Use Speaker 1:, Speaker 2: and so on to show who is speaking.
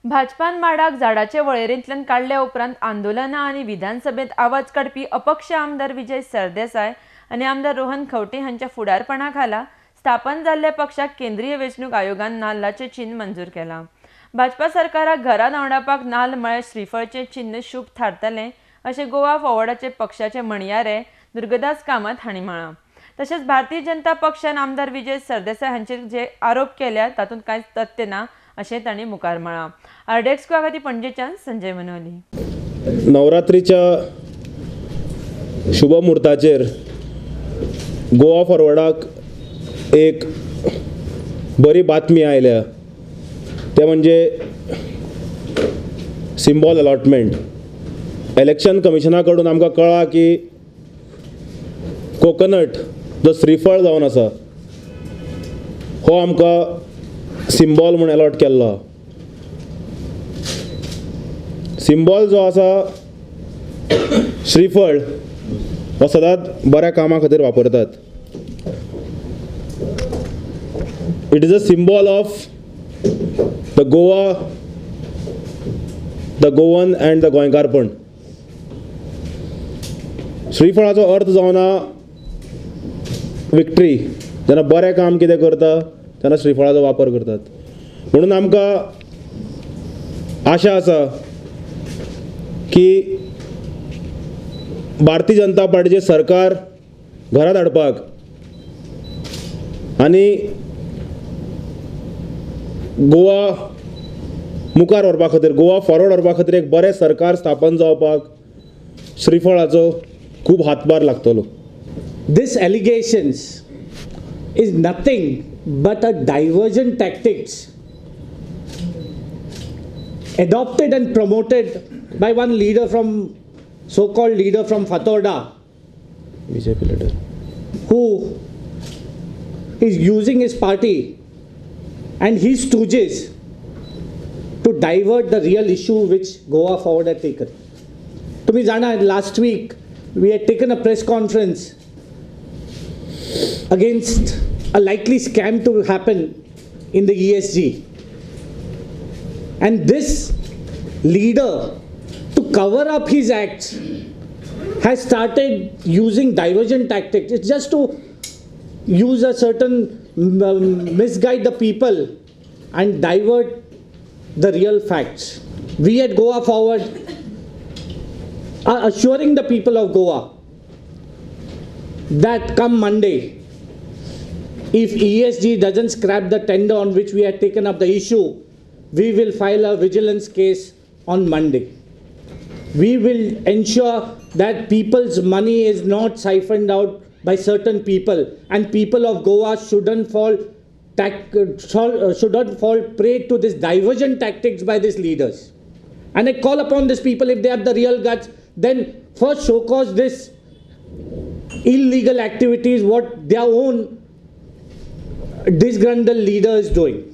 Speaker 1: भाजपान माडाक झाडाचे वळेरेंतल्यान काडल्या उपरांत आंदोलनां आनी विधानसभेंत आवाज काडपी अपक्ष आमदार विजय सरदेसाय आनी आमदार रोहन खंवटे हांच्या फुडारपणा खाला स्थापन जाल्ल्या पक्षाक केंद्रीय वेंचणूक आयोगान नाल्लाचें चिन्न मंजूर केलां. भाजपा सरकाराक घरां धांवडावपाक नाल्ल म्हळ्यार श्रीफळचें चिन्न शुभ थारतलें अशें गोवा फॉरवर्डाचे पक्षाचे म्हणयारे दुर्गदास कामत हांणी म्हळां. तशेंच भारतीय जनता पक्षान आमदार विजय सरदेसाय हांचेर जे आरोप केल्यात तातूंत कांयच तथ्य ना अशें तांणी मुखार म्हळां. आरडीएक्स खातीर पणजेच्यान संजय मनोली.
Speaker 2: नवरात्रीच्या शुभ मुहूर्ताचेर गोवा फॉरवर्डाक एक बरी बातमी आयल्या, ते म्हणजे सिम्बॉल अलॉटमेंट. इलेक्शन कमिशना कडून आमकां कळ्ळां की कोकोनट जो श्रीफळ जावन आसा हो आमकां सिम्बॉल म्हूण अलॉट केल्लो. सिम्बॉल जो आसा श्रीफळ हो सदांच बऱ्या कामा खातीर वापरतात. It is a symbol of the Goa, the Goan and the गोंयकारपण. श्रीफळाचो अर्थ जावन विक्ट्री. जेन्ना बरें काम कितें करता तेन्ना श्रीफळाचो वापर करतात. म्हणून आमकां आशा आसा की भारतीय जनता पार्टीचें सरकार घरांत हाडपाक आनी गोवा मुखार व्हरपा खातीर, गोवा फॉरवर्ड व्हरपा खातीर एक बरें सरकार स्थापन जावपाक श्रीफळाचो खूब हातभार लागतलो.
Speaker 3: This allegations is nothing but a diversion tactics adopted and promoted by one leader from so-called leader from Fatorda,
Speaker 2: BJP leader,
Speaker 3: who is using his party and his stooges to divert the real issue which Goa Forward had taken. Tumi jana, last week we had taken a press conference against a likely scam to happen in the ESG. And this leader, to cover up his acts, has started using diversion tactics. It's just to use a certain misguide the people and divert the real facts. We at Goa Forward are assuring the people of Goa that come Monday, if ESG doesn't scrap the tender on which we had taken up the issue, we will file a vigilance case on Monday. We will ensure that people's money is not siphoned out by certain people, and people of Goa shouldn't fall prey to this diversion tactics by these leaders. And I call upon these people, if they have the real guts, then first show cause this illegal activities what their own disgruntled leader is doing.